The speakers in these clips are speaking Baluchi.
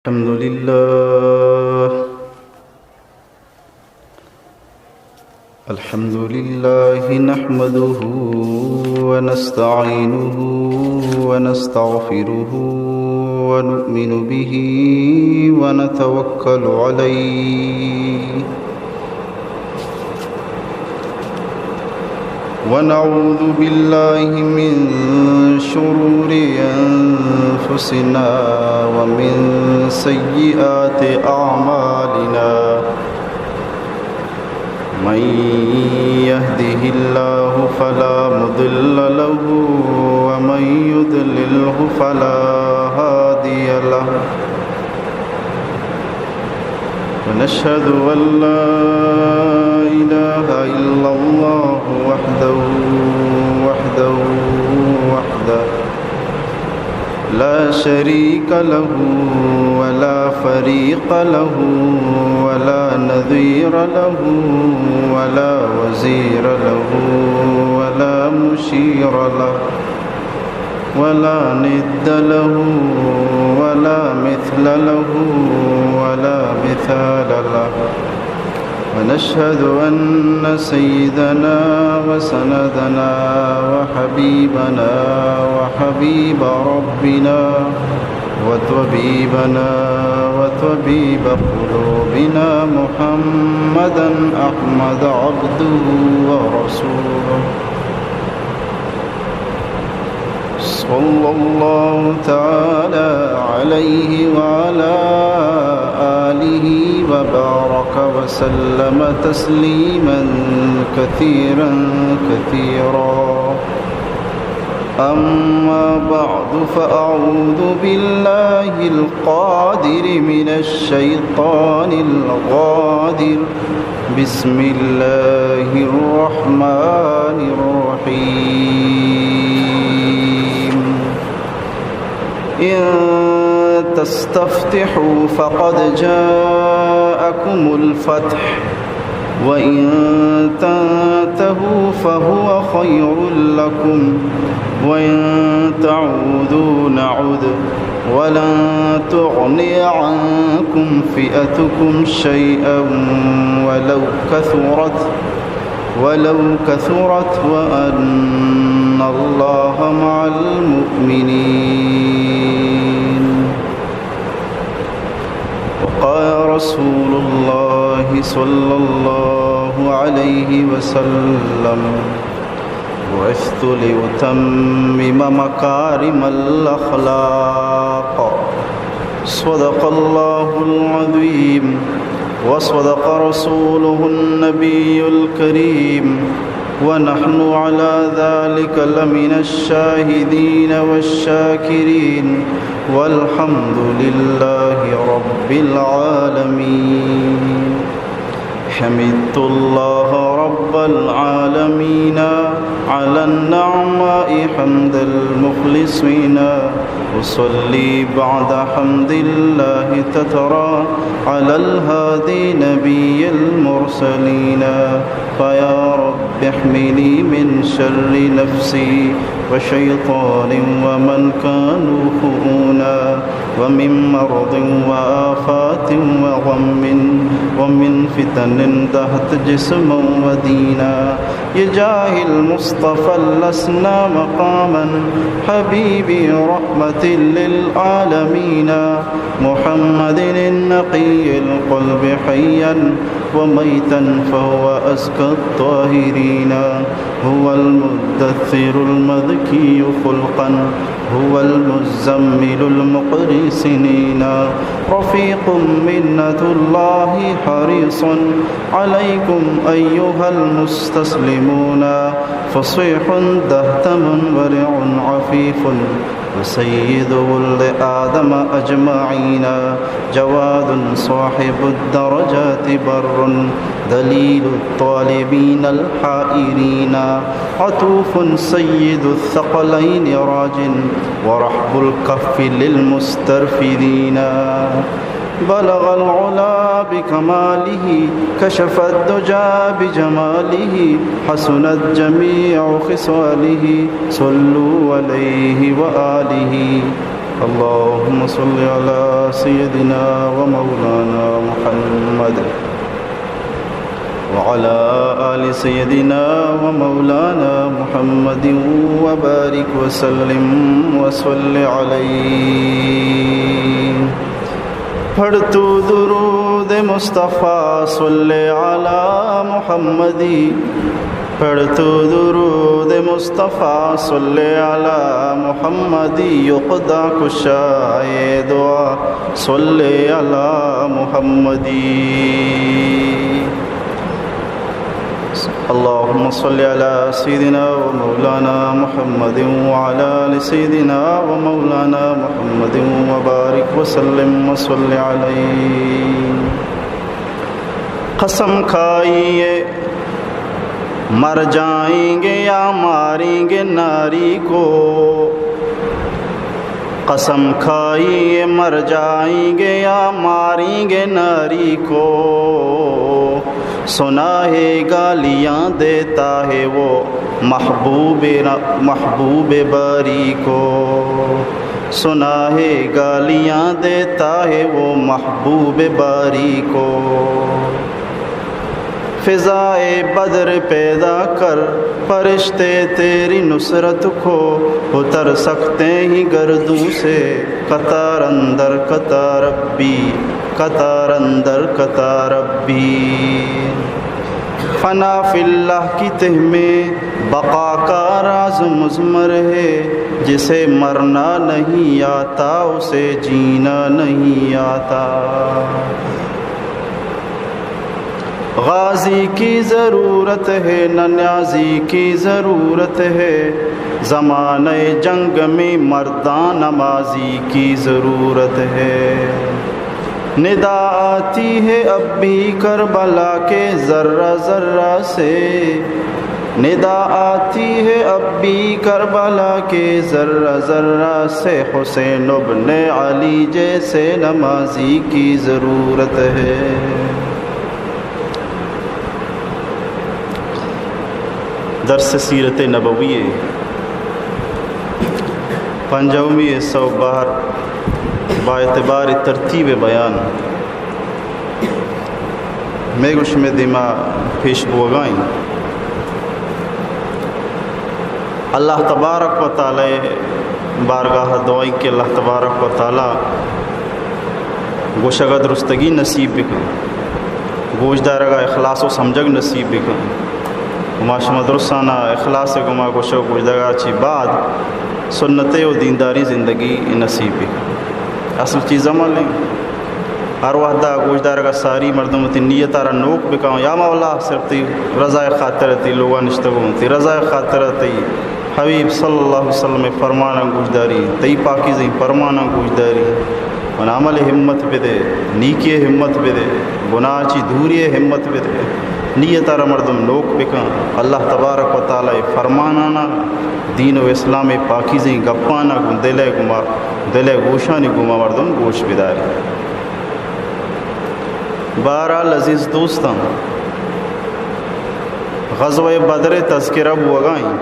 الحمد لله. الحمد لله نحمده ونستعينه ونستغفره ونؤمن به ونتوكل عليه ونعوذ بالله من شرور أنفسنا ومن سيئات أعمالنا. من يهده الله فلا مضل له ومن يضلله فلا هادي له. ونشهد أن لا إله إلا الله وحده، وحده، وحده لا شريك له ولا فريق له ولا نظير له ولا وزير له ولا مشير له ولا ند له ولا مثل له ولا مثال له. ونشهد أن سيدنا وسندنا وحبيبنا وحبيب ربنا وطبيبنا وطبيب قلوبنا محمدا أحمد عبده ورسوله، صلى الله تعالى عليه وعلى آله وبارك وسلم تسليما كثيرا كثيرا. أما بعد، فأعوذ بالله القادر من الشيطان الغادر. بسم الله الرحمن الرحيم. إن تستفتحوا فقد جاءكم الفتح، وإن تنتهوا فهو خير لكم، وإن تعودوا نعد، ولن تغني عنكم فئتكم شيئا ولو كثرت، ولو كثرت، وأن الله مع المؤمنين. وقال رسول الله صلى الله عليه وسلم: بعثت لأتمم مكارم الأخلاق. صدق الله العظيم وصدق رسوله النبي الكريم، ونحن على ذلك لمن الشاهدين والشاكرين، والحمد لله رب العالمين. حمدت الله رب العالمين على النعماء حمد المخلصين. أصلي بعد حمد الله تترى على الهادي نبي المرسلين. فيا رب احمني من شر نفسي وشيطان ومن كانوا خؤونا، ومن مرض وآفات وغم، ومن فتن دهت جسما ودينا. بجاه المصطفى لسنا مقاما حبيبي رحمة للعالمين، محمد النقي القلب حيا وميتا فهو أزكى الطاهرين. هو المدثر المذكي خلقا، هو المزمل المقري سنينا. رفيق منة الله حريص عليكم أيها المستسلمون. فصيح دهتم ورع عفيف، وسيد ولد آدم أجمعين. جواد صاحب الدرجات بر، دليل الطالبين الحائرين. عطوف سيد الثقلين راج، ورحب الكف للمسترفدين. بلغ العلا بكماله، كشف الدجى بجماله، حسنت جميع خصاله، صلوا عليه وآله. اللهم صل على سيدنا ومولانا محمد وعلى آل سيدنا ومولانا محمد وبارك وسلم وصل عليه. پڑھ تو درود مصطفی صلی علی محمدی، پڑھ تو درود مصطفی صلی علی محمدی، عقدہ کشائے دعا صلی علی محمدی. اللهم صل على سيدنا ومولانا محمد وعلى آل سيدنا ومولانا محمد وبارك وسلم وصل عليه. قسم کھائیے مر جائیں گے یا ماریں گے ناری کو، قسم کھائیے مر جائیں گے یا ماریں گے ناری کو، سنا ہے گالیاں دیتا ہے وہ محبوب ر-، محبوب باری کو، سنا ہے گالیاں دیتا ہے وہ محبوب باری کو. فضائے بدر پیدا کر فرشتے تیری نصرت کو، اتر سکتے ہیں گردوں سے قطار اندر قطار اب بھی، قطار اندر قطار اب بھی. فنا فی اللہ کی تہ میں بقا کا راز مضمر ہے، جسے مرنا نہیں آتا اسے جینا نہیں آتا. غازی کی ضرورت ہے، نہ نیازی کی ضرورت ہے، زمانۂ جنگ میں مرداں نمازی کی ضرورت ہے. ندا آتی ہے اب بھی کربلا کے ذرہ ذرہ سے، ندا آتی ہے اب بھی کربلا کے ذرہ ذرہ سے، حسین ابن علی جیسے نمازی کی ضرورت ہے. درس سیرت نبوی، پنجمی حصہ و بہر با اعتبار ترتیب بیان مئے گوں شمئے دیما پیش بوگا ایں. اللہ تبارک و تعالی بارگاہ دعائیں کہ اللہ تبارک و تعالی گوشگ ء درستگی نصیب بکن، گوشدارگ ء اخلاص و سمجھگ نصیب بکن. و ما شما درستانا اخلاص گما گوشگ و گوشدارگ چی بعد سنتے و دینداری زندگی نصیب بکن. اصل چیز عمل ہیں. ہر وحدہ گوشدارگ ساری مردم وتی نیت را نوک بکن، یا مولا صرف تی رضا خاطر تی لوگا نشتگوں، تی رضا خاطر تی حبیب صلی اللہ علیہ وسلم فرماناں گوشداری، تئی پاکیزیں فرماناں گوشداری، من عمل ہمت بدے، نیکی ہمت بدے، گناہ چی دوری ہمت بدے. نیت را مردم نوک بکن، اللہ تبارک و تعالی فرمانانا، دین و اسلام پاکیزیں گپانا گوں دل گما، دل گوشانی گما مردم گوش بداری. بہرحال عزیز دوستاں، غزوہ بدر تذکرہ بوگا ایں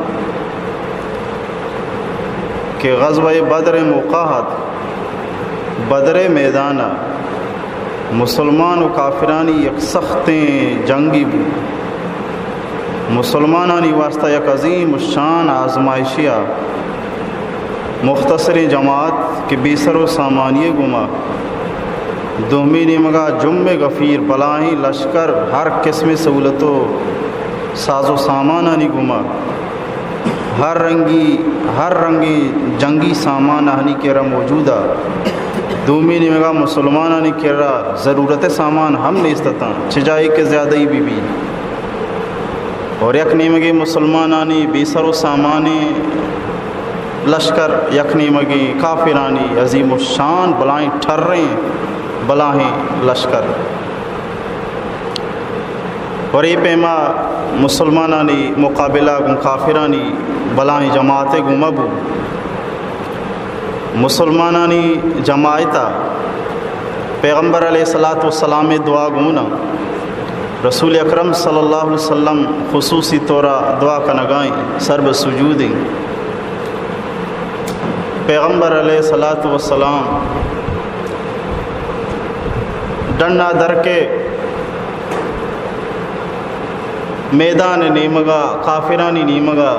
کہ غزوہ بدر موقع ات، بدر میدان ء مسلمان و کافرانی یک سختیں جنگی بوت. مسلمانانی واسطہ یک عظیم الشان آزمائشی ء مختصریں جماعت کہ بے سر و سامانی گوما، دومی نیمگا جمع غفیر بلاہیں لشکر ہر قسم سہولت و ساز و سامانانی گوما، ہر رنگی، ہر رنگیں جنگی سامان آہانی کرا موجود ء. دومی نیمگا مسلمانانی کرا ضرورت سامان ہم نیست اتاں، چہ جاہے کہ زیادہی بہ بی. اور یک نیمگے مسلمانانی بے سر و سامانیں لشکر، یک نیمگے کافرانی عظیم الشان بلائیں ٹریں بلاہیں لشکر. اور اے پیما مسلمانانی مقابلہ گوں کافرانی بلاہیں جماعتے گوما بو. مسلمانانی جماعتا پیغمبر علیہ الصلوۃ والسلام دعا گونا، رسول اکرم صلی اللہ علیہ وسلم خصوصی طورا دعا کنگائیں، سر بہ سجودیں. پیغمبر علیہ الصلوۃ والسلام ڈنا در کے میدان نیمگا، کافرانی نیمگا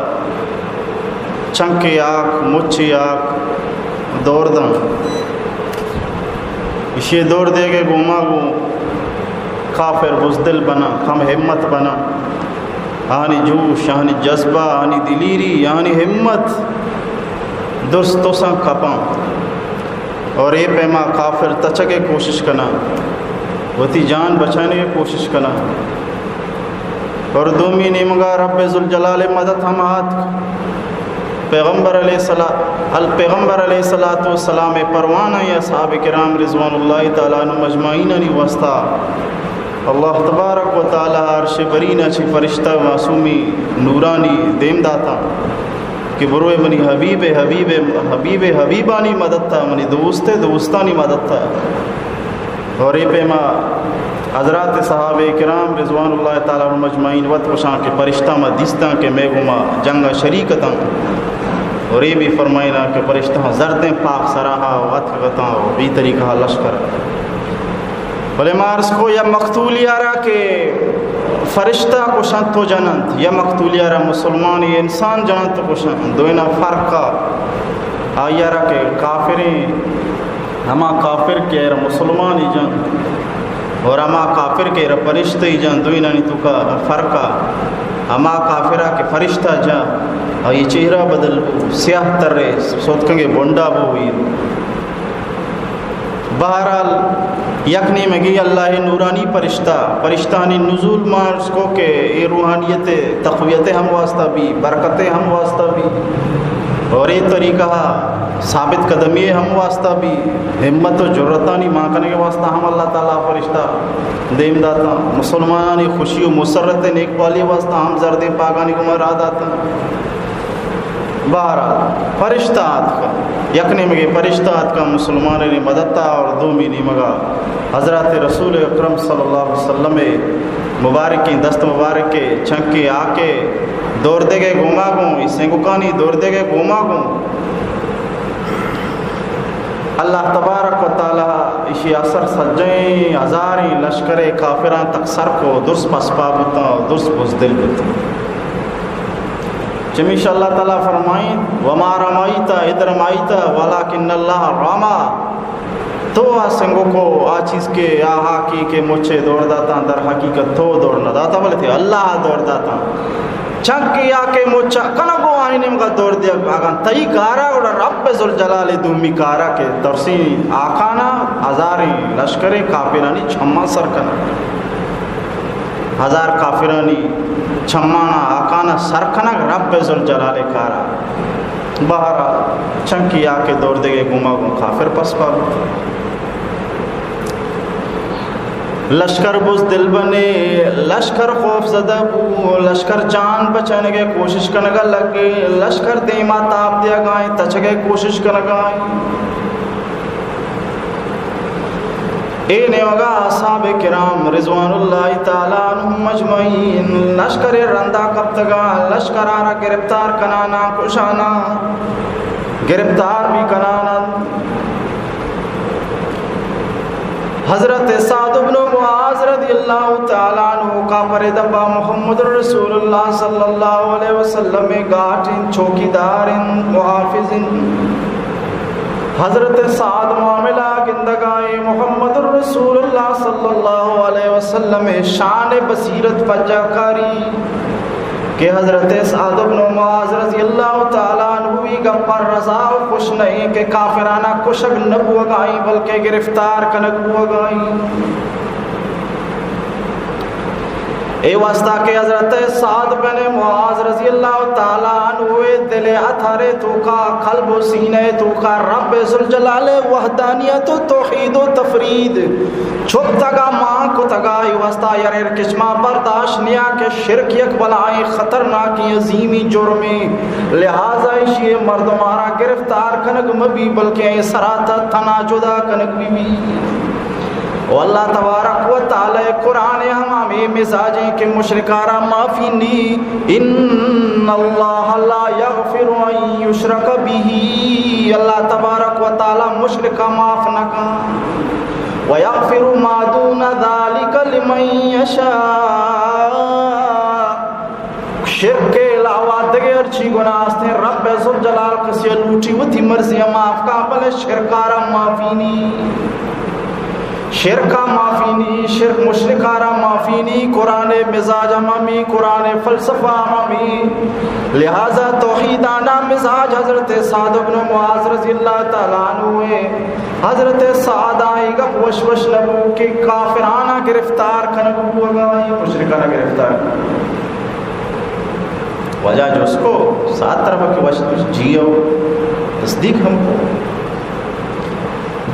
چنکے آک، مچے آک دور داں۔ ایشی دور دیگے گوما گوں کافر بزدل بنا، کم ہمت بنا۔ آہانی جوش، آہانی جذبہ، آہانی دلیری، آہانی ہمت درست توساں کپاں۔ اور اے پیما کافر تچگے کوشش کناں، وتی جان بچانے کوشش کناں۔ اور دومی نیمگا رب ذوالجلال مدد ہم آتک۔ پیغمبر علیہ الصلا-، ال-، پیغمبر علیہ الصلوۃ والسلام پروانہ یا اصحاب کرام رضوان اللہ تعالی عنہم اجمعینانی واسطہ اللہ تبارک و تعالی عرش برین ءَ چہ فرشتہ معصومی نورانی دیم داتاں کہ بروئے منی حبیب، حبیب، حبیب حبیبانی مدد تا، منی دوست دوستانی مدد تا۔ اور اے پیما حضرات صحابہ کرام رضوان اللہ تعالی علیہم اجمعین وت گوشاں کہ فرشتہ ما دیستاں کہ مئے گوما جنگ ءَ شریک اتاں۔ اور اے بھی فرمائنا کہ فرشتہ زردیں پاک سراہا وت گتاں اور اے طریقہ لشکر۔ بلے ما عرض کو یا مقتولی آرا کہ فرشتہ کشنت و جننت، یا مقتولی آرا مسلمانی انسان جننت و کشنت، دوئینا فرق آئی آرا کہ کافریں، ہما کافر کہ ایرا مسلمانی جن اور ہما کافر کہ ایرا فرشتہ جن، دوئینانی توکا فرق۔ ہما کافرا کہ فرشتہ جن، آئی چہرہ بدل بو، سیاہ ترے، سوتکنگے بنڈا بو۔ بہرحال، یک نیمگی اللہ نورانی فرشتہ، فرشتہانی نزول ما عرض کو کہ اے روحانیت تقویت ہم واسطہ بی، برکت ہم واسطہ بی، اور اے طریقہ ثابت قدمی ہم واسطہ بی، ہمت و جرتانی مان کنگے واسطہ ہم اللہ تعالی فرشتہ دیم داتاں، مسلمانانی خوشی و مسرت نیکبالی واسطہ ہم زردیں پاگانی گما راہ داتاں۔ بہرحال، فرشتہ آتکا، یک نیمگے فرشتہ آتکا مسلمانانی مدد تا اور دومی نیمگا حضرت رسول اکرم صلی اللہ علیہ وسلم مبارکیں دست مبارک چنکے آکے دور دگے گوما گوں، ای سنگکانی دور دگے گوما گوں اللہ تبارک و تعالی ایشی اثر سجیں ہزاریں لشکر کافراں تک سر کو، درست پسپا بوتاں، درست بزدل بوتاں۔ چمیش اللہ تعالی فرمائیں، وما رمیت اذ رمیت ولکن اللہ رمی۔ تو آ سنگکو، آ چیز کہ آ ہاکی کہ مچے دور داتاں، در حقیقت تو دور نہ داتا، بلے تئی اللہ دور داتاں۔ چنکے آکے مچا کنگو آئی نیمگا دور دیگ، اگاں تئی کارا گڑا رب ذوالجلال دومی کارا کہ ترسیں آکانا ہزاریں لشکریں کافرانی چماں سر کنگ، ہزار کافرانی چمانا آکانا سر کنگ رب ذوالجلال کارا۔ بہرحال، چنکی آ کہ دور دگے گوما گوں کافر پسپا بوت۔ لشکر بزدل بنے، لشکر خوف زدہ بو، لشکر جان بچنگے کوشش کنگا لگے، لشکر دیما تاپ دیگائیں، تچگے کوشش کنگائیں۔ اے نیمگا اصحاب کرام رضوان اللہ تعالی عنہم اجمعین لشکر رندا کپتگا، لشکر آرا گرفتار کنانا، کشانا، گرفتار بھی کنانا۔ حضرت سعد بن معاذ رضی اللہ تعالی عنہ کا پر دبا محمد رسول اللہ صلی اللہ علیہ وسلم گاٹن چوکیدار، محافظ۔ حضرت سعد معاملہ گندگائیں، محمد رسول اللہ صلی اللہ علیہ وسلم شان بصیرت پجا کاری کہ حضرت سعد بن معاذ رضی اللہ تعالی عنہ ای گپا رضا و خوش نہیں کہ کافرانا کشگ نہ بوگائیں بلکہ گرفتار کنگ بوگائیں۔ اے واسطہ کہ حضرت سعد بن معاذ رضی اللہ تعالی عنہ دل اطہر توکا، قلب و سینہ توکا رب ذوالجلال وحدانیت و توحید و تفرید چھپتگا، مان کتگا، اے واسطہ یار کچما برداشت نیا کہ شرک یک بلائیں خطرناکیں عظیمی جرمے، لہذا ایشی مردمارا گرفتار کنگ مبی بلکہ اے سراتا تنا جدا کنگ بی بی۔ و اللہ تبارک و تعالی قرآن ہم ہمے مزاجیں کہ مشرکارا معافی نی۔ ان اللہ لا یغفر ان یشرک بہ، اللہ تبارک و تعالی مشرکا معاف نہ کن۔ ویغفر ما دون ذلک لمن یشاء، شرک کے علاوہ دگہ ہرچی گناہ استیں، رب ذوالجلال کسی لوٹی وتی مرضی معاف کا، بلے شرکارا معافی نی۔ شرکا معافی نی، شرک مشرکارا معافی نی۔ قرآن مزاج ہم ہمی، قرآن فلسفہ ہم ہمی۔ لہذا توحیدانہ مزاج حضرت سعد بن معاذ رضی اللہ تعالی عنہ ہے۔ حضرت سعد آئی گپ وش وش نبو کہ کافرانا گرفتار کنگ بو، اگاں آئی مشرکانا گرفتار کنگ۔ وجہ جست کو، سعد طرف کہ وش جیو، تصدیق ہم کو۔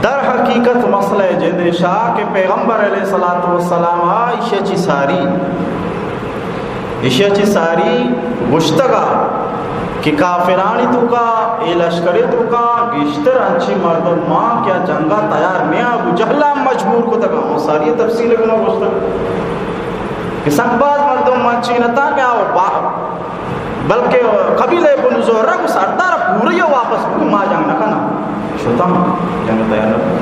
در حقیقت مسئلہ جند شاہ کہ پیغمبر علیہ الصلوۃ والسلام آ ایشی چی ساری، ایشی چی ساری گشتگا کہ کافرانی توکا، اے لشکرے توکا گیشتر انچیں مردم مان کہ آ جنگا تیار نیاں، ابو جہلا مجبور کتگا۔ آ ساری تفصیل گنا گشتگ کہ سک باز مردم مان چی نتا کہ آ با-، بلکہ قبیلہ بنو زہرہ کو سردار پورے واپس کو، ما جنگ نہ کنا۔ شتاں جنگ تیار نہ۔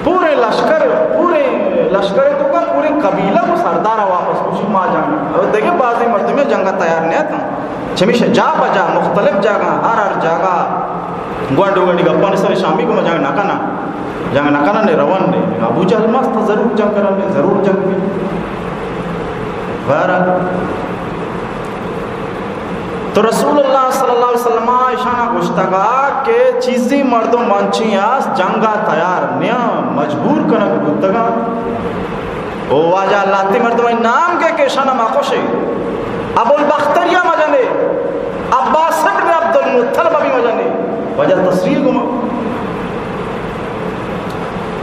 پورے لشکر، پورے لشکر تو کا پورے قبیلہ کو سردار واپس کو، ما جنگ نہ۔ اور دیگہ بعضی مردم جنگ تیار نہ تھا۔ چمیشہ جا بجا مختلف جگہ، ہر ہر جگہ گونڈو گونڈی گپانی سر شامی کو ما جنگ نہ کنا۔ جنگ نہ کنن، روان نے۔ ابو جہل مست ضرور جنگ کرن نے، ضرور جنگ بھی۔ بہرحال، تو رسول اللہ صلی اللہ علیہ وسلم اشانا گشتگا کہ چیزی مردم انچیں است جنگا تیار نیاں، مجبور کنگ بوتگا۔ او واجہ، اللہ تی مردم نام کے کہ اشانا ما خوشے۔ ابو البختری مجنے، عباس ابن عبد المطلب بھی مجنے۔ واجہ تصریح گما۔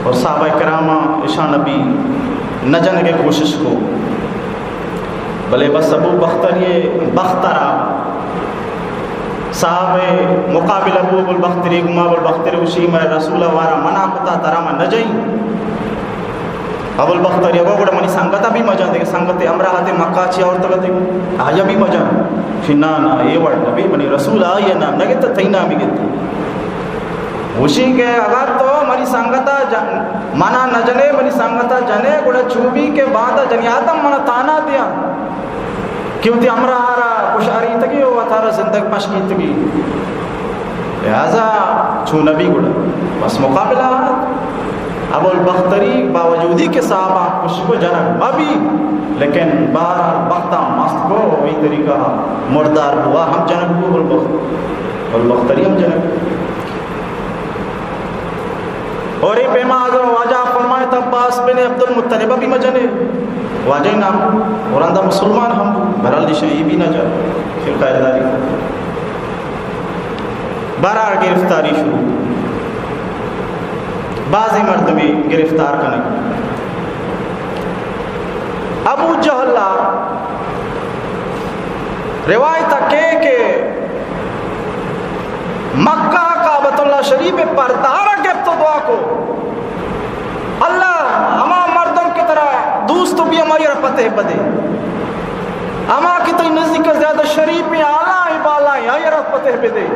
اور صحابہ کرام اشان نبی نہ جنگ کوشش کو، بلے بس ابو بختری بخترا صاحب مقابل ابو، ابو البختری گما، ابو البختری اشی میں رسول وارا منع کتا، ترا من نہ جئیں۔ ابو البختری گو گڑا منی سنگت بھی مجن دے، سنگت امراہ تے مکہ چی اور تگتے آیا بھی مجن۔ شی نا نا، اے وڑ نبی، منی رسول آئی نام نہ گتا، تئی نام گتا۔ گوشی کہ اگر تو منی سنگتا جن-، منا نہ جنے، منی سنگتا جنے، گڑا چوبی کہ باندا جنی آدم منا تانا دیا کہ وتی ہمراہ را کشاریتگی و وتارا زندگ پشکیتگی۔ لہذا چو نبی گڑا بس مقابلہ آت۔ ابو البختری باوجودی کہ صحابہ کش کو جنگ مبی، لیکن بہرحال بختا مست کو، وہی طریقہ مردار ہوا ہم جنگ کو، ابو البخت-، ابو البختری ہم جنگ۔ اور اے پیما اگر واجہ فرمائے تو عباس بن عبد المطلب بھی مجنے، واجہ نام، اور اندہ مسلمان ہم، بہرحال دیشن یہ بھی نہ جا، فرقہ داری۔ بہرحال گرفتاری شروع، بعضی مردمی گرفتار کنگ۔ ابو جہل روایت کے کہ مکہ کعبۃ اللہ شریف پردارا گپت و دعا کو، اللہ، ہما مردم کہ ترا دوست بی، ہمائی را فتح بدے۔ ہما کہ تئی نزدیک زیادہ شریف ہیں، اعلیٰ ہیں، بالا ہیں، آئی را فتح بدے۔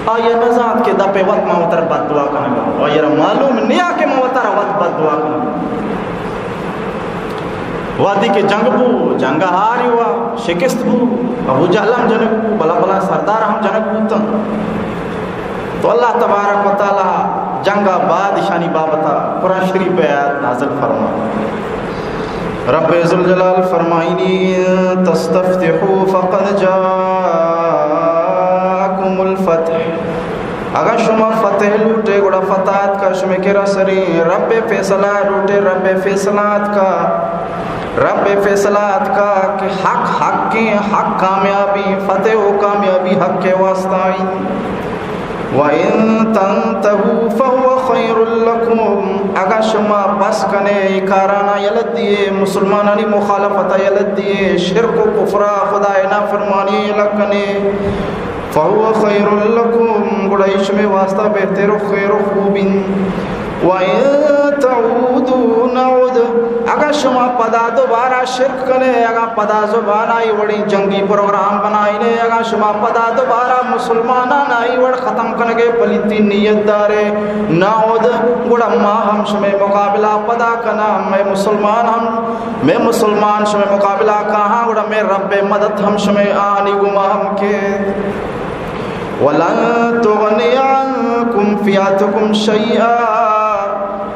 آئی نزانت کہ دپے وت ما وتر بد دعا کنگا۔ آئی را معلوم نیا کہ ما وتر وت بد دعا کنگا۔ وہدی کہ جنگ بو، جنگ ہاری ہوا، شکست بو، ابو جہل ہم جنگ بو، بلا بلا سردار ہم جنگ بوتن۔ تو اللہ تبارک و تعالی جنگ بعد اشانی بابتا قرآن شریف آیات نازل فرما۔ رب ذوالجلال فرمائنی، ان تستفتحوا فقد جاءکم الفتح۔ اگاں شما فتح لوٹے، گڑا فتح آتکا شمے کرا سریں۔ رب فیصلہ لوٹے، رب فیصلہ آتکا۔ رب فیصلہ آتکا کہ حق حقیں، حق کامیابی، فتح و کامیابی حق کے واسطہ ہیں۔ وَإِن تَنْتَهُوا فَهُوَ خَيْرٌ لَكُمْ۔ اگاں شما بس کنے، اے کارانا یلہ دیے، مسلمانانی مخالفتا یلہ دیے، شرک و کفرا، خدائے نافرمانی یلہ کنے، فَهُوَ خَيْرٌ لَكُمْ، گڑا اے شمے واسطہ بہتر و خیر و خوب انت۔ وَإِن تَعُودُوا نَعُدْ، اگاں شما پدا دوبارہ شرک کنے، اگاں پدا زبان آئی وڑیں جنگی پروگرام بنائینے، اگاں شما پدا دوبارہ مسلمانان آئی وڑ ختم کنگے پلیتی نیت دارے، نعد، گڑا ما ہم شمے مقابلہ پدا کناں، مئے مسلمان ہم، مئے مسلمان شمے مقابلہ کاہاں، گڑا مئے رب مدد ہم شمے آنی گما ہم کے۔ وَلَن تُغْنِيَ عَنْكُمْ فِئَتُكُمْ شَيْئًا،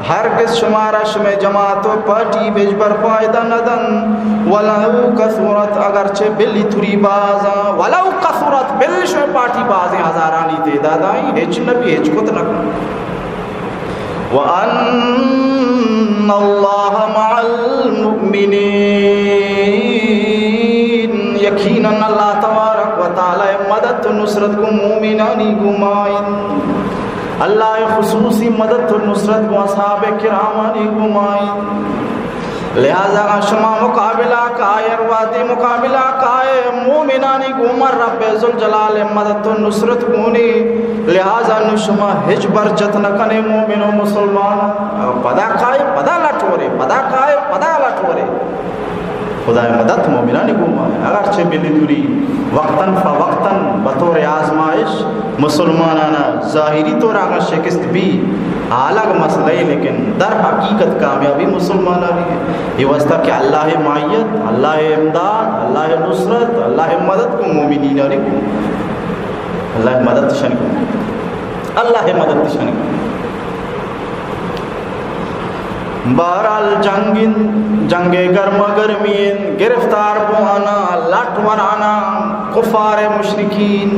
ہرگز شمارا شمے جماعت و پارٹی ہچبر فائدہ نہ دن۔ وَلَوْ كَثُرَتْ، اگرچہ بلی توری بازاں، وَلَوْ كَثُرَتْ، بل شمے پارٹی بازیں ہزارانی تعداد آئیں، ہچ نہ بی، ہچ کت نہ کن۔ وَأَنَّ اللَّهَ مَعَ الْمُؤْمِنِينَ، یقیناً اللہ تبارک و تعالی مدد و نصرت گوں مومنانی گوما انت۔ اللہ خصوصی مدد و نصرت گوں اصحاب کرامانی گوما انت۔ لہذا اگاں شما مقابلہ کائے، ارواتی مقابلہ کائے، مومنانی گوما رب ذوالجلال مدد و نصرت گونی، لہذا نو شما ہچبر جت نہ کنے مومن و مسلمان۔ پدا کائے، پدا لٹورے، پدا کائے، پدا لٹورے۔ خدائے مدد مومنانی گوما۔ اگرچہ بلی توری وقتاً فوقتاً بطور آزمائش مسلمانانا ظاہری طور اگاں شکست بی، آ الگ مسئلہ ہے، لیکن در حقیقت کامیابی مسلمانانی ہے۔ یہ واسطہ کہ اللہ معیت، اللہ امداد، اللہ نصرت، اللہ مدد گوں مومنینانی گوما۔ اللہ مدد شان گوما۔ اللہ مدد شان گوما۔ بہرحال جنگ انت، جنگ گرما گرمی انت، گرفتار بوانا، لٹ ورانا، کفار مشرکین۔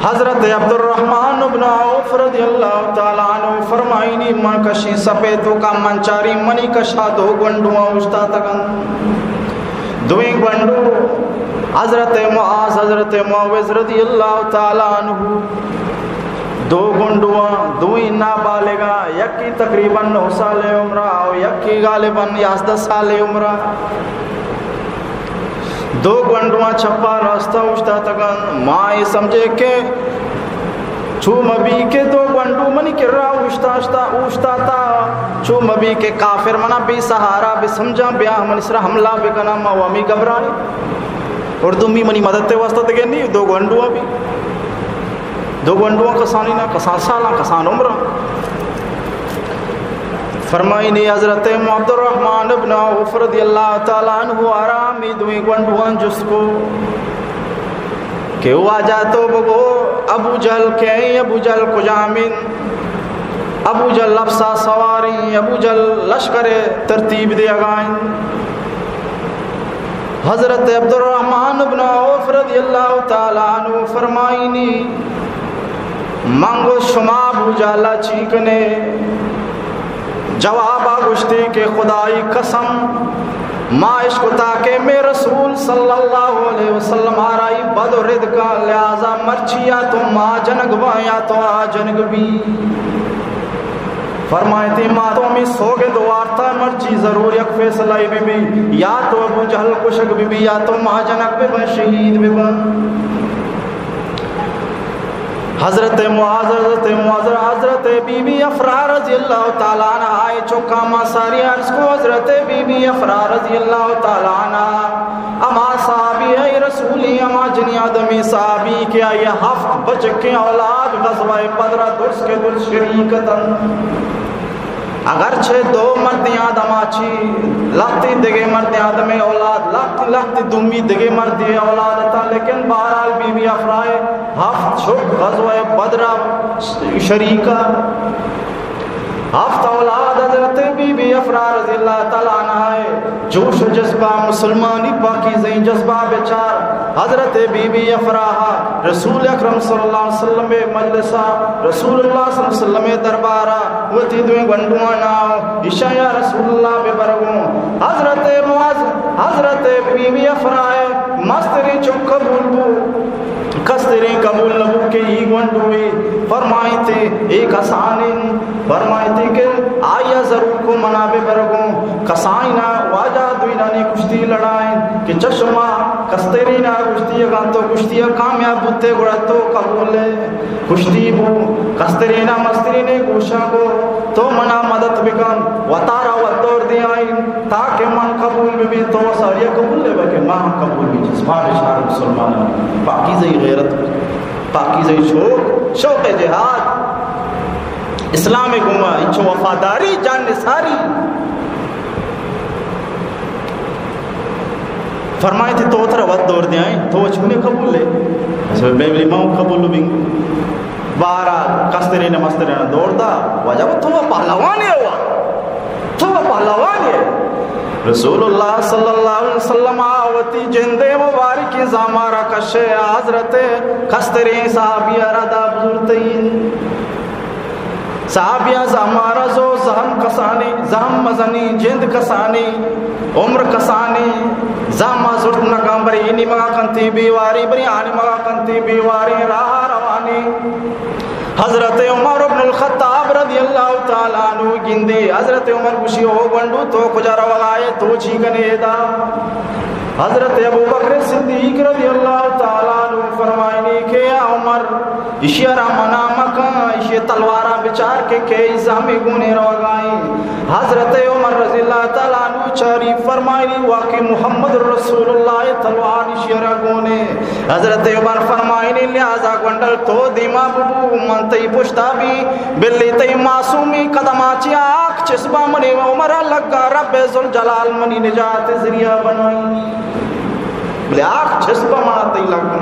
حضرت عبدالرحمن ابن عوف رضی اللہ تعالی عنہ فرمائنی، من کشی سپے توکا من چاری منی کشا دو گونڈواں اوشتاتگن۔ دوئیں گونڈو حضرت معاذ، حضرت معوذ رضی اللہ تعالی عنہ، دو گونڈواں، دوئیں نابالغاں، یکی تقریباً نو سال عمرہ و یکی غالباً یازدہ سال عمرہ۔ دو گونڈواں چپا راستہ اوشتاتگن۔ ما اے سمجھے کہ چو مبی کہ دو گونڈو منی کرا اوشتاشتا، اوشتاتا، چو مبی کہ کافر منا بے سہارا بہ سمجھاں، بیا منی سرا حملہ بکناں، ما و ہمے گھبرائیں۔ اور دومی منی مدد تے واسطہ دگہ نی، دو گونڈواں بی۔ دو گونڈواں کسانی نا، کسان سالاں، کسان عمراں۔ فرمائنی حضرت عبدالرحمن ابن عوف رضی اللہ تعالی عنہ آرامی دوئیں گونڈواں جست کو کہ واجہ تو بگو ابو جہل کئے، ابو جہل کجامین، ابو جہل لفظا سواریں، ابو جہل لشکر ترتیب دیگائیں۔ حضرت عبدالرحمن ابن عوف رضی اللہ تعالی عنہ فرمائنی، من گو شما ابو جہلا چی کنے؟ جوابا گوشتی کہ خدائی قسم، ما اشکتا کہ مئے رسول صلی اللہ علیہ وسلم آرائی بد و رد کا، لہذا مرچی یا تو ما جنگ باں یا تو آ جنگ بی۔ فرمائیتی، ما تو ہمے سوگند وارتا، مرچی ضرور یک فیصلہ بہ بی، یا تو ابو جہل کشگ بہ بی، یا تو ما جنگ بہ بن، شہید بہ بن۔ حضرت معاذ، حضرت معاذ، حضرت بی بی افرا رضی اللہ تعالی عنہا چکا ما ساری عرض کو، حضرت بی بی افرا رضی اللہ تعالی عنہا ہما صحابی اے رسولی، ہما جنی آدمی صحابی کہ آئی ہفت بچکیں اولاد غزوہ بدرا درست کہ درست شریک اتن۔ اگرچہ دو مردیں آدما چی لہتی دگہ مردیں آدمے اولاد، لہتی، لہتی دومی دگہ مردی اولاد اتن، لیکن بہرحال بی بی افرائے ہفت چک غزوہ بدرا شریکا۔ ہفت اولاد حضرت بی بی افرا رضی اللہ تعالی عنہا اے۔ جوش و جذبہ، مسلمانی پاکیزیں جذبہ بچار۔ حضرت بی بی افراہا رسول اکرم صلی اللہ علیہ وسلم مجلسا، رسول اللہ صلی اللہ علیہ وسلم دربارا وتی دوئیں گونڈوانا، ایشاں یا رسول اللہ ببرگوں۔ حضرت معاذ، حضرت بی بی افرائے مستریں چک قبول بو۔ کستریں قبول نہ بو کہ ای گونڈوے۔ فرمائیتے، اے کسانیں۔ فرمائیتے کہ آیا ضرور کو منا بہ برگوں۔ کسائینا واجہ دوئینانی کشتی لڑائیں کہ چہ شما کسترینا گوشتی، اگاں تو گوشتی کامیاب بوتے گڑا تو قبول ئے۔ گوشتی بو، کسترینا مسترینے گوشاں گو، تو منا مدد بکن، وتارا وت دور دیائیں، تاکہ من قبول ببیں، تو ساریا قبول ئے، بلکہ ما ہم قبول بیں۔ جذبان شان مسلمان، پاکیزہ غیرت، پاکیزہ شوق، شوق جہاد، اسلام گما انچو وفاداری، جان نثاری۔ فرمائیتی تو ترا وت دور دیائیں، تو چونے قبول ئے؟ بس بے بے ما قبول بیں۔ بارا کسترین مسترین دور دا، واجہ تو پہلوانے ہوا، تو پہلوانے۔ رسول اللہ صلی اللہ علیہ وسلم آ وتی جندے مبارکی زامارا کشے، حضرت کسترین صحابی را دا بزرتین۔ صحابیاں زامارا زو زہم کسانی، زہم مزنی، جند کسانی، عمر کسانی، زہما زرت نکاں، برے ای نیمگا کنتی بیواری، برے آ نیمگا کنتی بیواری، راہ روانی۔ حضرت عمر بن الخطاب رضی اللہ تعالی عنہ گندی، حضرت عمر گوشی، او گونڈو، تو کجا روگا ئے، تو چی کنے ادا؟ حضرت ابوبکر صدیق رضی اللہ تعالی عنہ فرمائنی کہ یا عمر، اشی را منع مکن، اشی تلوارا بچار کہ کئی زہمی گونے روگائیں۔ حضرت عمر رضی اللہ تعالی عنہ چاری، فرمائنی واقعی محمد رسول اللہ تلوار اشی را گونے۔ حضرت عمر فرمائنی لہذا گونڈل تو دیما ببو، من تئی پشتا بی، بلی تئی معصومی قدما چی آ چسبا منی عمر لگا، رب ذوالجلال منی نجات ذریعہ بنائی۔ بلے آخ چسبا منا تئی لگا،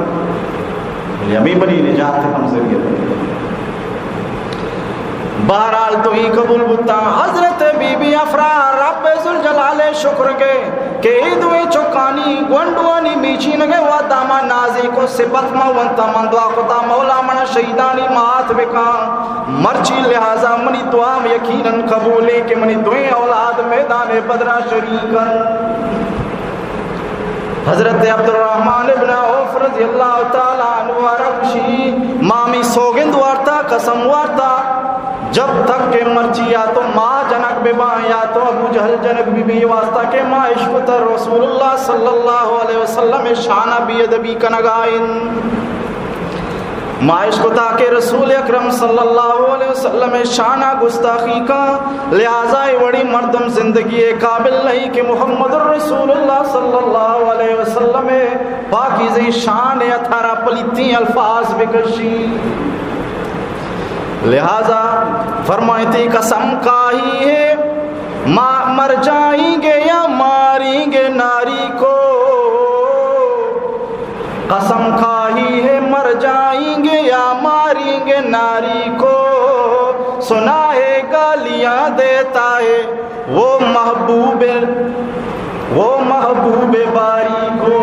بلے ہمیں منی نجات ہم ذریعہ بنائی۔ بہرحال تو ہی قبول بوتا۔ حضرت بی بی افراح رب ذوالجلال شکر کے کہ اے دوئیں چکانی گونڈوانی میچینگ ء وھد ء ما نازیک و سپت ما ونت ء من دعا کت ء مولا منا شہیدانی مات بکن، مرچی لہذا منی دعا یقیناً قبول انت کہ منی دوئیں اولاد میدان بدر ء شریک انت۔ حضرت عبدالرحمن ابن عوف رضی اللہ تعالی عنہ ء را گوشی، ما ہمے سوگند وارتا، قسم وارتا، جب تک کہ مرچی یا تو ما جنگ بباں یا تو ابو جہل جنگ ببی، واسطہ کہ ما اشکتا رسول اللہ صلی اللہ علیہ وسلم شان ء بے ادبی کنگا انت۔ ما اشکتا کہ رسول اکرم صلی اللہ علیہ وسلم شان ء گستاخی کن، لہذا اے وڑی مردم زندگی ء قابل نہیں کہ محمد رسول اللہ صلی اللہ علیہ وسلم پاکیزیں شان ء تھارا پلیتیں الفاظ بکشی۔ لہذا فرمائیتی، قسم کھائی ہے، ما مر جائیں گے یا ماریں گے ناری کو۔ قسم کھائی ہے، مر جائیں گے یا ماریں گے ناری کو۔ سنا ہے گالیاں دیتا ہے وہ محبوب، وہ محبوب باری کو۔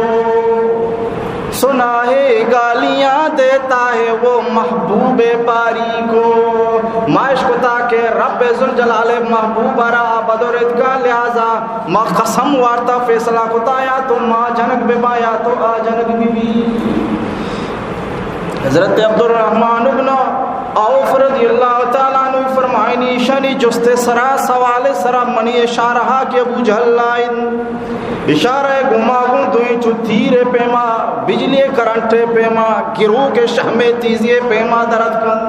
سنا ہے گالیاں دیتا ہے وہ محبوب باری کو۔ ما اشکتا کہ رب ذوالجلال محبوب را بدرت کا، لہذا ما قسم وارتا، فیصلہ کتا یا تو ما جنگ ببا یا تو آ جنگ ببی۔ حضرت عبدالرحمن ابن عوف رضی اللہ تعالی عنہ فرمائنی، ایشانی جست سرا، سوال سرا منی اشارہ ہا کہ ابو جہل لائن اشارہ گما گوں دوئیں چو تیر پیما، بجلی کرنٹ پیما، گروک شہم تیزی پیما درد کن۔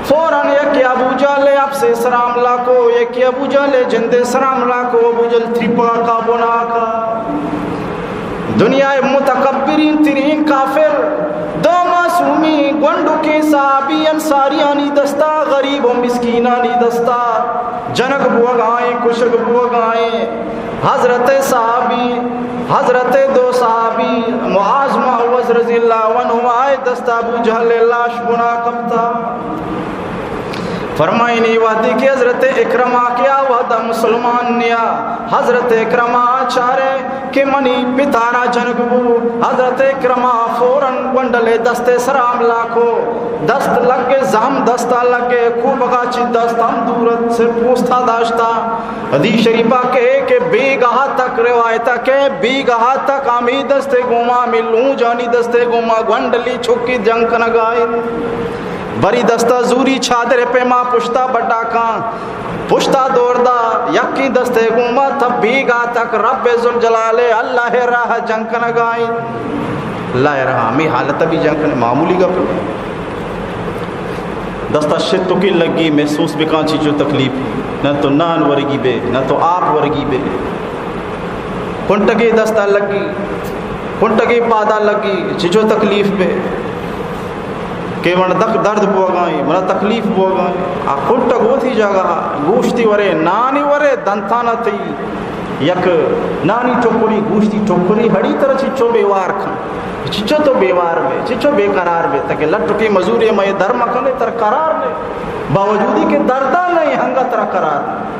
فوراً یکی ابو جہل اپس سرا حملہ کو، یکی ابو جہل جند سرا حملہ کو، ابو جہل تریپا کا بنا کا۔ دنیا ء متکبرین ترین کافر، دو معصومی گونڈکیں صحابی انصاریانی دستا، غریب و مسکینانی دستا جنگ بوگائیں، کشگ بوگائیں۔ حضرت صحابی، حضرت دو صحابی معاذ معوذ رضی اللہ عنہما ء دستا ابو جہل لاش بنا کپتا۔ فرمائنی وہدی کہ حضرت اکرمہ کہ آ وہدا مسلمان نیا، حضرت اکرمہ چارے کہ منی پتارا جنگ بو، حضرت اکرمہ فوراً گونڈلے دست سرا حملہ کو، دست لگے زہم دستا لگے، کوبگا چی دست ہم دورت سے پوستا داشتا۔ حدیث شریفہ کہ کہ بیگاہ تک روایتا کہ بیگاہ تک ہمی دست گوما، ہمی لونجانی دست گوما گونڈلی چکی جنگ کنگائے۔ بری دستا زوری چادر پیما پشتا بڈا کان۔ پشتا دور دا، یکیں دستے گوما تبیگا تک رب ذوالجلال اللہ راہ جنگ کنگائیں۔ اللہ راہ ہمیں حالت بھی جنگ کنے، معمولی گپ۔ دستا شتکیں لگی، محسوس بکاں چیچو تکلیف، نہ تو نان ورگی بے، نہ تو آپ ورگی بے۔ کنٹگے دستا لگی، کنٹگے پادا لگی، چیچو تکلیف بے۔ کہ من دک درد بوگائیں، منا تکلیف بوگائیں۔ آ کنٹگ وتی جاگہ، گوشتی ورے، نانی ورے، دنتانا تئی یک نانی ٹکری، گوشتی ٹکری ہڑی ترا چچو بے وار کن۔ چچو تو بے وار بے، چچو بے قرار بے، تکہ لٹکی مزوری مئے در مکنے تر قرار نے۔ باوجودی کہ دردان نہیں، ہنگا ترا قرار نے۔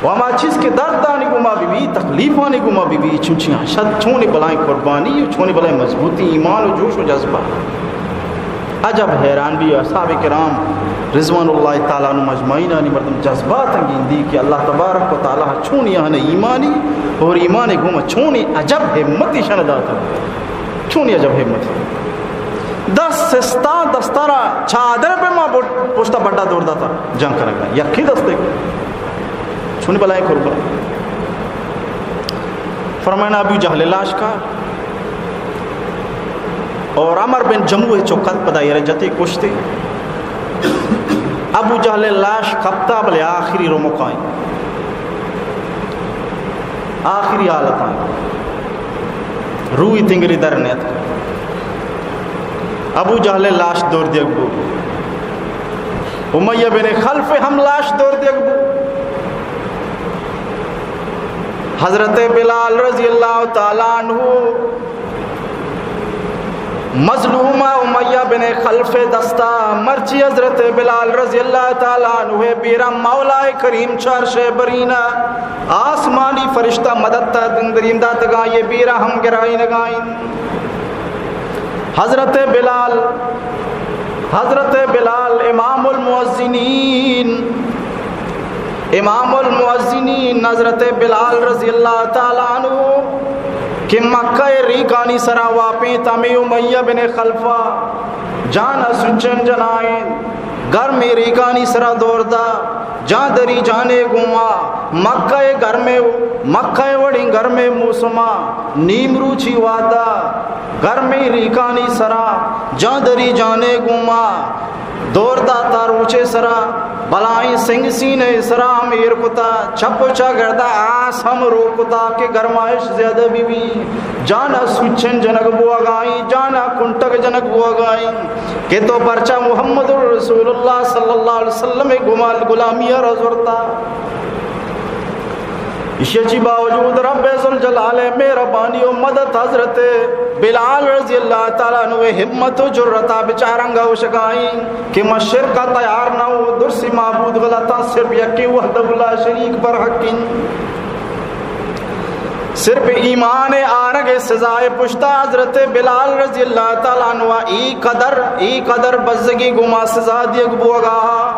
و ہما چیز کہ دردانی گما بی بی، تکلیفانی گما بی بی، چونچیاں شد، چونی بلائیں قربانی و چونی بلائیں مضبوطی ایمان و جوش و جذبہ۔ عجب حیران بی اصحاب کرام رضوان اللہ تعالی عنہم اجمعینانی مردم جذبات گندی کہ اللہ تبارک و تعالی چونی آہن ایمانی اور ایمان گما چونی عجب ہمتی شن داتا، چونی عجب ہمتی۔ دست سستا دستارا چادر پہ ما بٹ-، پشتا بڈا دور داتا جنگ کنگا، یکی دستے کو۔ چونی بلائیں قربان۔ فرمائنا ابو جہل لاش کا اور عمر بن جموح چکت پدا ایرا جتے کشتے۔ ابو جہل لاش کپتا بلے آخری رمقائیں، آخری حالتائیں۔ روی تنگری در نیت۔ ابو جہل لاش دور دیگ بو۔ امیہ بن خلف ہم لاش دور دیگ بو۔ حضرت بلال رضی اللہ تعالی عنہ مظلومہ امیہ بن خلف دستا، مرچی حضرت بلال رضی اللہ تعالی عنہ بیرا مولا کریم چار شے برینا، آسمانی فرشتہ مدد تا دندریم داتگا، یہ بیرا ہم گرائینگائیں۔ حضرت بلال، حضرت بلال امام المؤذنین، امام المؤذنین حضرت بلال رضی اللہ تعالی عنہ کہ مکہ ریکانی سرا واپیں تمی امیہ بن خلفا جان سچن جنائیں، گرمیں ریکانی سرا دور دا، جان دری جانے گوما، مکہ گرمیں، مکہ وڑیں گرمیں موسما، نیم روچی وادا، گرمیں ریکانی سرا، جان دری جانے گوما، دور داتا روچے سرا، بلائیں سنگ سینے سرا ہم ایر کتا، چپ و چاگردا آس ہم رو کتا کہ گرمائش زیادہ بی بی، جانا سوچن جنگ بوگائیں، جانا کنٹگ جنگ بوگائیں کہ تو پرچا محمد رسول اللہ صلی اللہ علیہ وسلم گمال غلامی را زورتا۔ ایشی چی باوجود رب ذوالجلال مہربانی و مدد حضرت بلال رضی اللہ تعالی عنہ ہمت و جرأتا بچارنگا و شکائیں کہ من شرکا تیار نہ ہوں، درسی معبود غلطاں، صرف یکیں وحدہ لا شریک برحقیں۔ صرف ایمان آرگ سزائے پشتا حضرت بلال رضی اللہ تعالی عنہ ای قدر، ای قدر بزگی گما سزا دیگ بوگا۔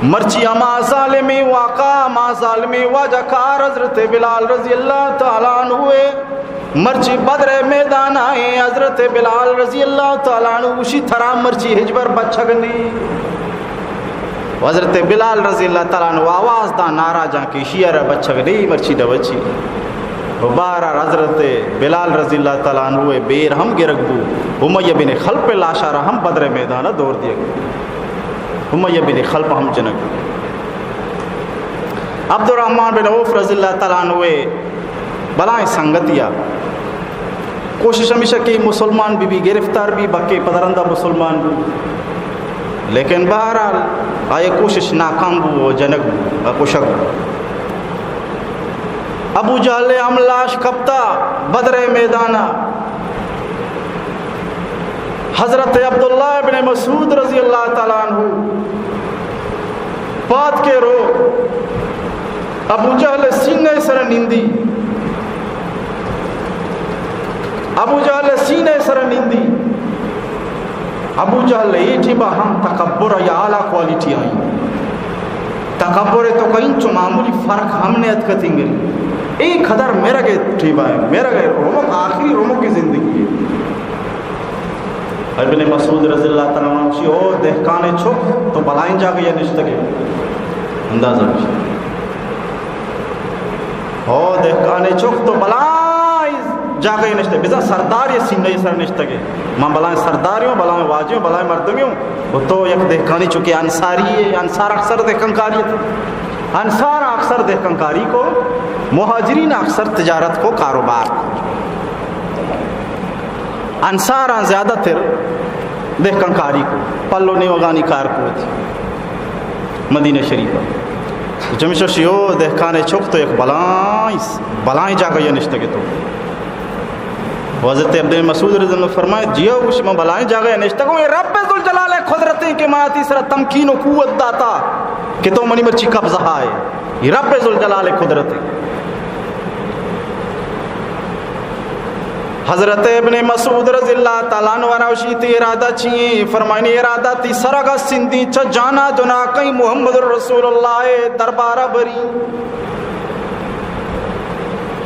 مرچی ہما ظالمیں واقعہ، ہما ظالمیں واجہ کار حضرت بلال رضی اللہ تعالی عنہ ہے۔ مرچی بدر میدان آئیں، حضرت بلال رضی اللہ تعالی عنہ گوشی ترا مرچی ہچبر بچگ نہیں۔ و حضرت بلال رضی اللہ تعالی عنہ آواز دا نعرہ جان کہ شیعہ را بچگ نہیں، مرچی نہ بچی۔ و بہرحال حضرت بلال رضی اللہ تعالی عنہ بیر ہم گرگ بو، امیہ بن خلف لاشارا ہم بدر میدان دور دیگ۔ امیہ بن خلف ہم جنگ۔ عبدالرحمن بن عوف رضی اللہ تعالی عنہ بلائیں سنگتیا۔ کوشش ہمیشہ کہ مسلمان بی بی، گرفتار بی، بکے پدرندہ مسلمان بو۔ لیکن بہرحال آئی کوشش ناکام بو و جنگ بو و کشگ بو۔ ابو جہل ہم لاش کپتا بدر میدانا۔ حضرت عبداللہ ابن مسعود رضی اللہ تعالی عنہ پاد کے رو، ابو جہل سینہ سر نندی، ابو جہل سینہ سر نندی۔ ابو جہل اے ٹیبا ہم تکبر یا اعلیٰ کوالٹی آئی۔ تکبر تو کہیں چو معمولی فرق ہم نے اتکتیں گری۔ اے قدر مرگ ٹیبا ہے، مرگ ہے، رمک، آخری رمک کی زندگی ہے۔ ابن مسعود رضی اللہ تعالی عنہ گوشی، او دہکان چک، تو بلائیں جاگہ یا نشتگے۔ اندازہ بجن۔ او دہکانے چک تو بلائیں جاگہ نشتگ، بزاں سردار یہ سینہ سر نشتگے۔ من بلائیں سرداری ہوں، بلائیں واجہ ہوں، بلائیں مردمی ہوں۔ و تو یک دہکانی چکے انصاری ہے، انصار اکثر دہکان کاری ہے۔ انصار اکثر دہکان کاری کو، مہاجرین اکثر تجارت کو، کاروبار۔ انصاراں زیادہ تر دہکان کاری کو، پلو نیوگانی کار کو تھی مدینہ شریف۔ چمیشا شیو دہکانے چک تو یک بلائیں، بلائیں جاگہ یہ نشتگے تو۔ و حضرت ابن مسعود رضی اللہ عنہ فرمائے، جیو گوش من بلائیں جاگہ یہ نشتگوں، یہ رب ذوالجلال قدرتیں کہ ما تی سرا تمکین و قوت داتا کہ تو منی مرچی قبضہ آئے۔ یہ رب ذوالجلال قدرتیں۔ حضرت ابن مسعود رضی اللہ تعالیٰ عنہ ورا وشی تی ارادہ چیئے؟ فرمائنی ارادہ تی سرگ سندی چہ جانا جنا کئی محمد رسول اللہ دربارہ بری۔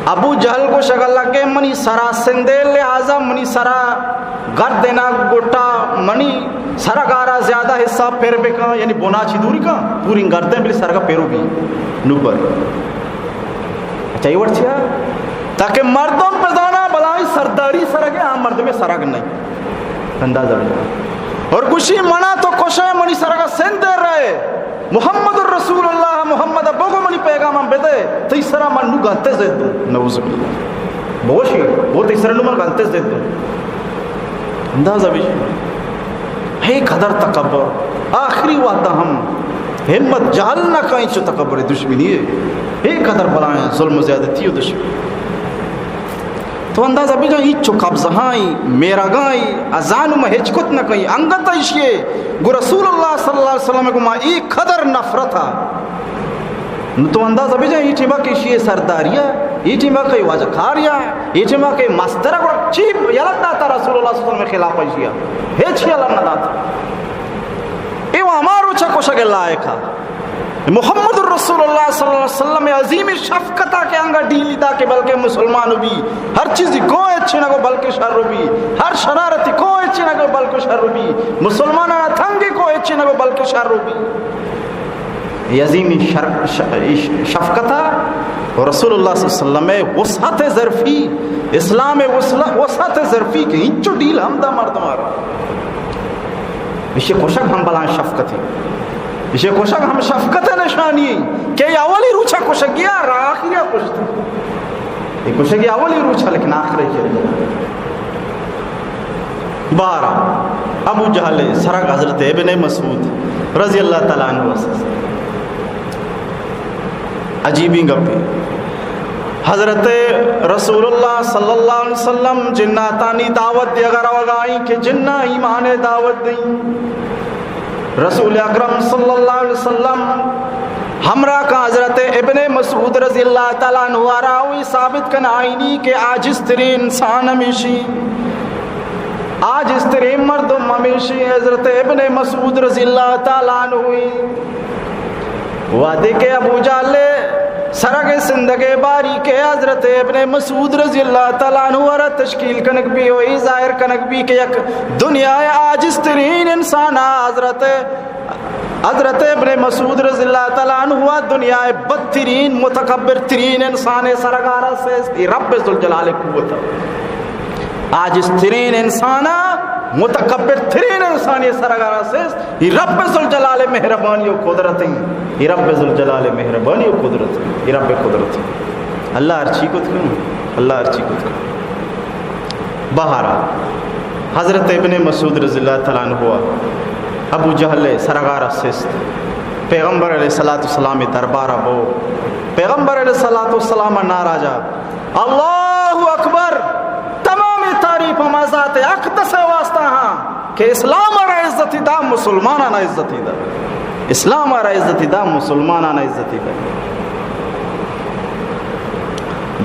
ابو جہل گوشگ لگے، منی سرا سندے، لہذا منی سرا گردنا گٹا، منی سرگارا زیادہ حصہ پر بکن، یعنی بنا چی دوری کن، پوری گردن بلی سرگا پیرو بی نوبر۔ اچھا، یہ وڑ چیا؟ تاکہ مردم بزانا بلائیں سرداری سرگے، آ مردم سرگ نہیں۔ اندازہ بجن۔ اور گوشی منا تو کشے، منی سرگا سندے رہے۔ محمد رسول اللہ، محمد بگو منی پیغام ہم بدے، تئی سرا من نو گنتے زد دوں۔ نعوذ باللہ۔ بوشی، بو تئی سرا نو من گنتے زد دوں۔ اندازہ بجن۔ ہے قدر تکبر۔ آخری وعدہ ہم ہمت جہل نہ کائیں چو تکبر دشمنی ہے۔ ہے قدر بلائیں ظلم و زیادتی و دشمنی۔ تو اندازہ بجن، ای چو قبضہائی، میرگائی، ازانو ما ہچ کت نہ کئی، انگت ایشی ہے، گو رسول اللہ صلی اللہ علیہ وسلم کو ما ای قدر نفرت ہے۔ نو تو اندازہ بجن، ای ٹیما کہ ایشی سرداریا، ای ٹیما کہ واجہ کاریا، ای ٹیما کہ مسترا، گو چی یلت داتا رسول اللہ صلی اللہ علیہ وسلم خلاف ایشیا؟ ہچ یلت نہ داتا۔ ای وہ ہمارو چا کشگ لائق ہے۔ محمد رسول اللہ صلی اللہ علیہ وسلم عظیم شفقت کہ انگا ڈیلی دا کہ بلکہ مسلمان بی، ہر چیزی کو اچھے نہ گو بلکہ شر بی، ہر شرارتی کو اچھے نہ گو بلکہ شر بی، مسلمان تنگی کو اچھے نہ گو بلکہ شر بی۔ یہ عظیم شر-، ش-، ش-، شفقت و رسول اللہ صلی اللہ علیہ وسلم وسعت ظرفی، اسلام وسل-، وسعت ظرفی کہ انچو ڈیل ہم دا مردم آرا۔ ایشی کشگ ہم بلائیں شفقتے۔ ایشی کشگ ہم شفقت نشانی کہ اولی روچا کشگیا را آخریا کشت۔ یہ کشگی اولی روچا لیکن آخری چلے۔ بارہ ابو جہل سرگ حضرت ابن مسعود رضی اللہ تعالیٰ عنہ۔ عجیبیں گپے۔ حضرت رسول اللہ صلی اللہ علیہ وسلم جناتانی دعوت دیگا روگائیں کہ جنا ایمان دعوت دیں۔ رسول اکرم صلی اللہ علیہ وسلم ہمراہ کا حضرت ابن مسعود رضی اللہ تعالیٰ عنہ راوی ثابت کن آئینی کہ عاجز ترین انسان ہمیشی، عاجز ترین مردم ہمیشی حضرت ابن مسعود رضی اللہ تعالیٰ عنہ ہوئی۔ وہدے کہ ابو جہل سرگ سندگ باری کہ حضرت ابن مسعود رضی اللہ تعالیٰ عنہ را تشکیل کنگ بی و ای ظاہر کنگ بی کہ یک دنیا عاجز ترین انسان حضرت، حضرت ابن مسعود رضی اللہ تعالیٰ عنہ دنیا بدترین متکبر ترین انسان سرگارا سے رب ذوالجلال قوت۔ عاجز ترین انسان، متکبر ترین انسان یہ سرگارا سے، یہ رب ذوالجلال مہربانی و قدرت ہیں۔ یہ رب ذوالجلال مہربانی و قدرت ہیں۔ یہ رب قدرت ہیں۔ اللہ ہر چی کت کن، اللہ ہر چی کت کن۔ بہرحال، حضرت ابن مسعود رضی اللہ تعالیٰ عنہ ابو جہل سرگارا سست۔ پیغمبر علیہ الصلوۃ والسلام دربارا بو۔ پیغمبر علیہ الصلوۃ والسلام ناراضا۔ اللہ اکبر! تمام تعریف ہما ذات اقدس واسطہ ہاں کہ اسلام را عزت دا، مسلمانان عزت دا۔ اسلام را عزت دا، مسلمانان عزت دا۔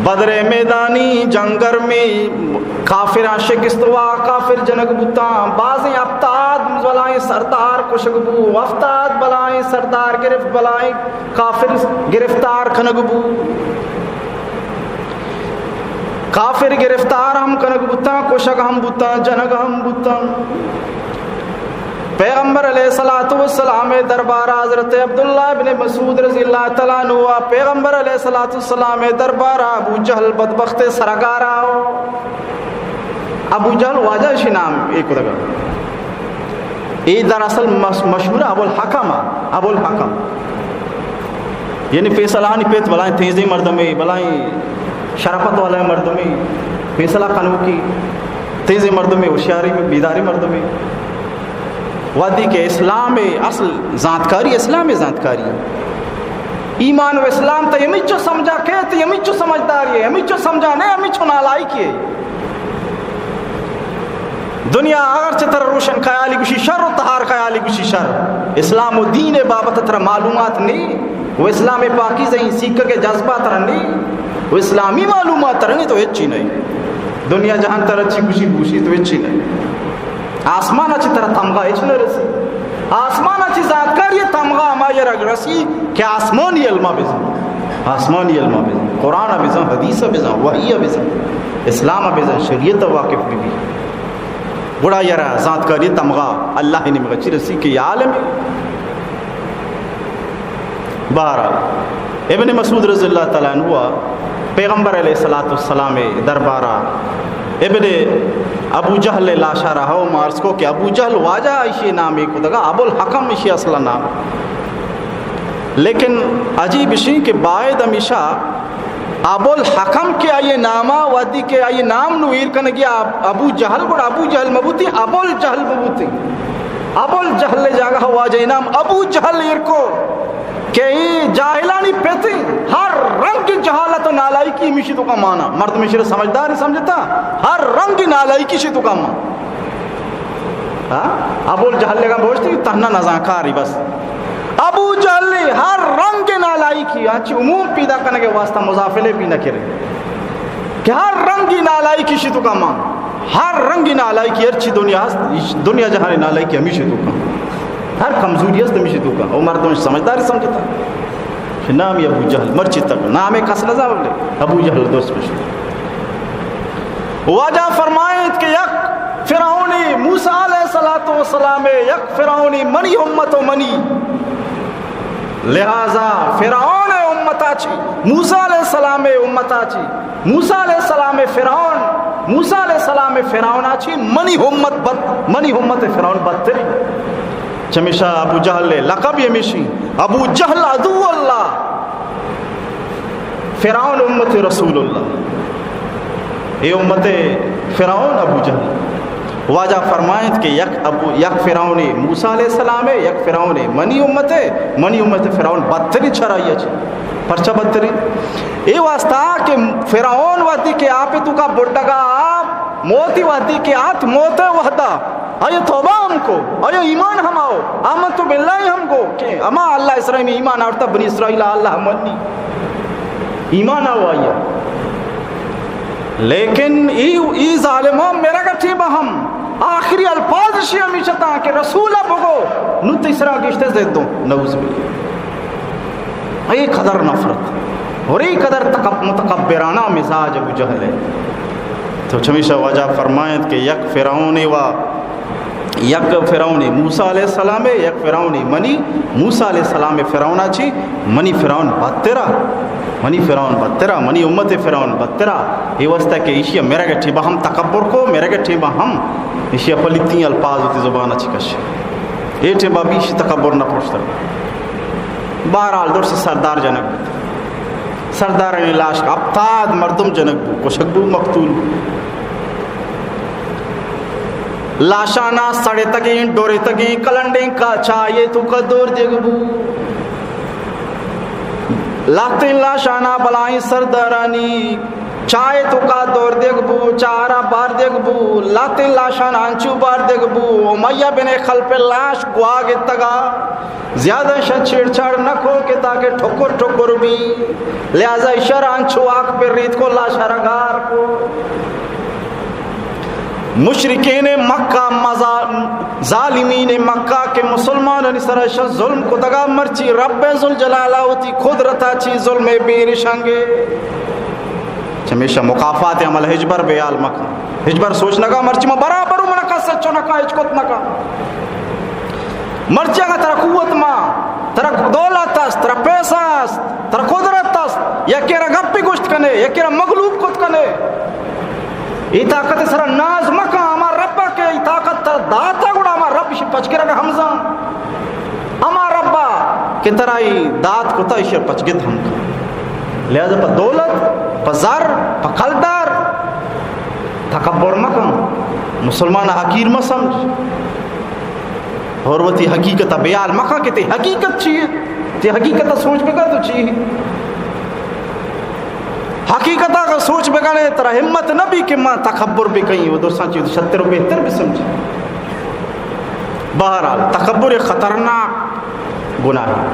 بدر میدانی جنگ گرمی کافراں شکست وا، کافر جنگ بوتاں، بازیں ہفتاد بلائیں سردار کشگ بو، ہفتاد بلائیں سردار گرفت، بلائیں کافر گرفتار کنگ بو۔ کافر گرفتار ہم کنگ بوتاں، کشگ ہم بوتاں، جنگ ہم بوتاں۔ پیغمبر علیہ الصلوۃ والسلام دربار حضرت عبداللہ ابن مسعود رضی اللہ تعالی عنہ، پیغمبر علیہ الصلوۃ والسلام دربار ابو جہل بدبخت سرگارا، ابو جہل واجہ شی نام ایک دگا، اے دراصل مش-، مشہور ابو الحکم، ابو الحکم یعنی فیصلہ آنی پت بلائیں تیزیں مردمے، بلائیں شرافت والے مردمے، فیصلہ کنوکی تیزیں مردمے، ہوشیاری بیداری مردمے۔ وہدی کہ اسلام اصل زانتکاری، اسلام زانتکاری، ایمان و اسلام تو ہمیچو سمجھا کہ تو ہمیچو سمجھداری ہے، ہمیچو سمجھا نہیں، ہمیچو نالائکی ہے۔ دنیا اگرچہ ترا روشن خیالی گوشی شر و تہار خیالی گوشی شر، اسلام و دین بابت ترا معلومات نی و اسلام پاکیزہ سیکھگ جذبہ ترا نی و اسلامی معلومات ترا نی تو ہچی نی۔ دنیا جہان ترا چی گوشی گوشی تو ہچی نی۔ آسمان چی ترا تمغہ ہچ نہ رسی۔ آسمان چی زانتکاری تمغہ ہما یرگ رسی کہ آسمانی علم بزن، آسمانی علم بزن، قرآن بزن، حدیث بزن، وحی بزن، اسلام بزن، شریعت واقف بی بی۔ گڑا یرا زانتکاری تمغہ اللہ نیمگا چی رسی کہ یہ عالم۔ بہرحال، ابن مسعود رضی اللہ تعالی عنہ پیغمبر علیہ الصلوۃ والسلام دربارا ابن ابو جہل لاشا رہا و مارس کو کہ ابو جہل واجہ ایشی نام کو دگا، ابو الحکم ایشی اصل نام۔ لیکن عجیب شی کہ باید ہمیشہ ابو الحکم کہ آئی ناما، وہدی کہ آئی نام نو ایر کنگی اب-، ابو جہل، گڑا ابو جہل مبوتی، ابو الجہل مبوتی۔ ابو الجہل جاگہ واجہ نام ابو جہل ایر کو کہ ای جاہلانی پت، ہر رنگ جہالت و نالائکی ہمیشی تو کا مانا۔ مردم ایشی سمجھدار سمجھتا، ہر رنگ نالائکی شی تو کا مانا۔ ہاں؟ ابو جہل لگا بوشتی تہنا نزانکاری بس۔ ابو جہل ہر رنگ نالائکی، آنچی عموم پیدا کنگے واسطہ مضافلے بھی نہ کرے کہ ہر رنگ نالائکی شی تو کا مانا۔ ہر رنگ نالائکی، ہرچی دنیا ہست، دنیا جہان نالائکی ہمیشی تو کا۔ ہر کمزوری ہست ہمیشی تو کا۔ او مردم سمجھدار سمجھتا۔ نام ابو جہل مرچی تک نام کس نہ زانت، ابو جہل دوست بشی۔ واجہ فرمائیت کہ یک فرعون موسیٰ علیہ الصلوۃ والسلام، یک فرعون منی امت و منی، لہذا فرعون امتا چی، موسیٰ علیہ السلام امتا چی، موسیٰ علیہ السلام فرعون، موسیٰ علیہ السلام فرعون چی، منی امت بد، منی امت فرعون بدتری۔ چمیشا ابو جہل لقب ہمیشی، ابو جہل عدو اللہ، فرعون امت رسول اللہ، اے امت فرعون ابو جہل۔ واجہ فرمائیت کہ یک ابو، یک فرعون موسیٰ علیہ السلام ہے، یک فرعون منی امت ہے، منی امت فرعون بدتری چرائی چی۔ پرچہ بدتری؟ اے واسطہ کہ فرعون وقتی کہ آپ تو کا بڈگا آپ موتی وقتی کہ آت موت وحدہ آیا توبہ ہم کو، آیا ایمان ہم آؤ، آمنت باللہ ہم کو کہ اما اللہ اسرائیل ایمان آورتا، بنی اسرائیل اللہ منی ایمان آؤ آیا۔ لیکن ای، ای ظالمان میرا گٹھی بہم آخری الفاظ شی ہمیشہ تا کہ رسول بگو، نو تیسرا گشتے زدوں، نعوذ باللہ۔ اے قدر نفرت اور اے قدر تکب-، متکبرانہ مزاج ابو جہل ہے۔ تو چمیشا واجہ فرمائیت کہ یک فرعون و یک فرعون موسیٰ علیہ السلام ہے، یک فرعون منی، موسیٰ علیہ السلام فرعون چی، منی فرعون بدترا، منی فرعون بدترا، منی امت فرعون بدترا۔ اے واسطہ کہ ایشی میرا گٹھی بہم تکبر کو، میرا گٹھی بہم ایشی پلیتی الفاظ ہوتی زبان چی کش۔ اے ٹیم بابی ایشی تکبر نہ پروشتر۔ بہرحال درس سردار جنگ بیت۔ سردارانی لاش ہپتاد مردم جنگ بو، کشگ بو، مقتول بو۔ لاشانا سڑتگیں، ڈورتگیں، کلنڈیں کا چاہے تو کا دور دیگ بو۔ لاتیں لاشانا بلائیں سردارانی چاہے تو کا دور دیگ بو، چارا بار دیگ بو، لاتیں لاشان انچو بار دیگ بو، امیہ بن خلف لاش گواگ اتگا۔ زیادہ شہ چھیڑ چھاڑ نہ کو کہ تاکہ ٹھکر ٹھکر بی، لہذا اشرا انچو آک پر ریت کو، لاشارا گار کو۔ مشرکین مکہ مزا-، ظالمین مکہ کہ مسلمانانی سرا شہ ظلم کتگا، مرچی رب ذوالجلالہ وتی قدرتا چی ظلم بیر شنگے۔ چمیشا مکافات عمل ہچبر بے حال مکن، ہچبر سوچ نکا، مرچی ما برابر ہوں، منا کس اچو نکا، ہچ کت نکا۔ مرچی اگاں ترا قوت ما، ترا دولت است، ترا پیسہ است، ترا قدرت است، یکے را گپی گوشت کنے، یکے را مغلوب کت کنے، اے طاقت سرا ناز مکن، ہما ربا کہ اے طاقت ترا داتا گڑا ہما رب اشی پچ گرگ ہمزان۔ ہما ربا کہ ترا اے دات کتا اشی پچ گت ہم کن۔ لہذا پہ دولت، پہ زر، پہ کلدار تکبر مکن، مسلمان حقیر مسمجھ۔ اور وتی حقیقت ء بیال مکن کہ تئی حقیقت چی ہے، تئی حقیقت ء سوچ بکن تو چی ہے۔ حقیقت ء اگر سوچ بکنے ترا ہمت نہ بی کہ ما تکبر بکنی و درساں چیز شتر و بہتر بسمجھی۔ بہرحال تکبر ایک خطرناک گناہ ہے۔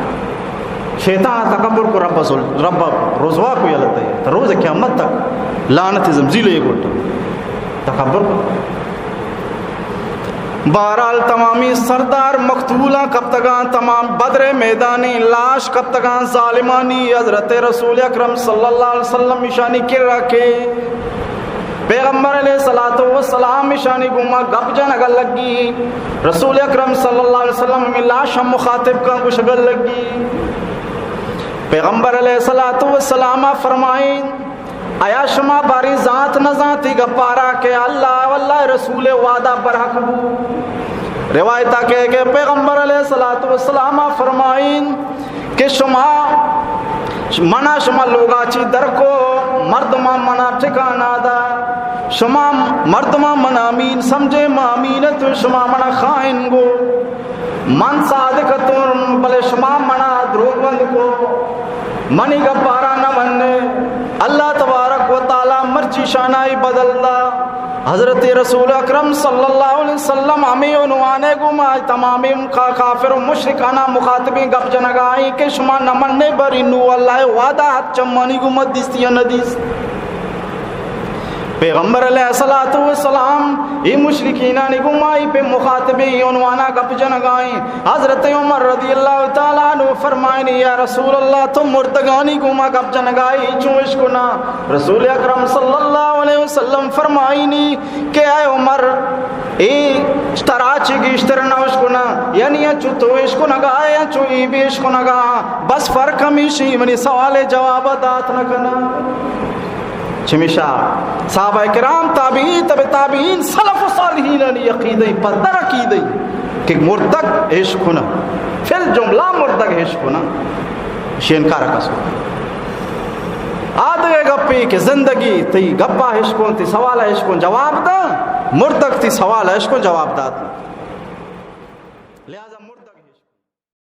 شیطان تکبر کو رب ظل-، رب رسوا کو یلت ہے۔ تا روز قیامت تک لعنت زمزیل ہے گوٹا۔ تکبر کو۔ بہرحال تمامی سردار مقتولاں کپتگاں، تمام بدر میدانی لاش کپتگاں، ظالمانی حضرت رسول اکرم صلی اللہ علیہ وسلم ایشانی کرا کہ پیغمبر علیہ الصلوۃ والسلام ایشانی گوما گپ جنگ لگی۔ رسول اکرم صلی اللہ علیہ وسلم ہمیں لاش ہم مخاطب کن گوشگ لگی۔ پیغمبر علیہ الصلوۃ والسلام فرمائیں، آیا شما باری زانت نہ زانتی گپارا کہ اللہ واللہ رسول وعدہ برحق بو؟ روایت کہ، کہ پیغمبر علیہ الصلوۃ والسلام فرمائیں کہ شما، منا شما لوگا چی در کو، مردمان منا ٹھکانہ دا، شما مردمان منا امین سمجھے، ما امین تو شما منا خائن گو۔ من صادق اتوں، بلے شما منا دروگ بند کو۔ منی گپارا نہ مننے۔ اللہ تبارک و تعالی مرچی شانائی بدل دا۔ حضرت رسول اکرم صلی اللہ علیہ وسلم ہمیں عنوانے گوما تمامیں کا-، کافر و مشرکانا مخاطبیں گپ جنگائیں کہ شما نہ مننے بری نو اللہ وعدہ حق چمانی گوما دیستی یا نہ دیست۔ پیغمبر علیہ الصلوۃ والسلام اے مشرکینانی گوما ای پہ مخاطبیں عنوانا گپ جنگائیں۔ حضرت عمر رضی اللہ تعالی عنہ فرمائنی، یا رسول اللہ، تو مردگانی گوما گپ جنگائی، چون اشکنا؟ رسول اکرم صلی اللہ علیہ وسلم فرمائنی کہ اے عمر، اے ترا چی گیشتر نہ اشکنا، یعنی انچو تو اشکنگا، انچو ای بھی اشکنگا، بس فرق ہمیشی منی سوال جواب دات نہ کنا۔ چمیشا صحابہ کرام، تابعین، تبع تابعین، سلف و صالحینانی عقیدہ، پدر عقیدہ کہ مردگ اشکنہ، فی الجملہ مردگ اشکنہ، شی انکار کس کو۔ آدگہ گپی کہ زندگی تئی گپا اشکن، تئی سوالا اشکن، جواب دا، مردگ تئی سوالا اشکن، جواب دات۔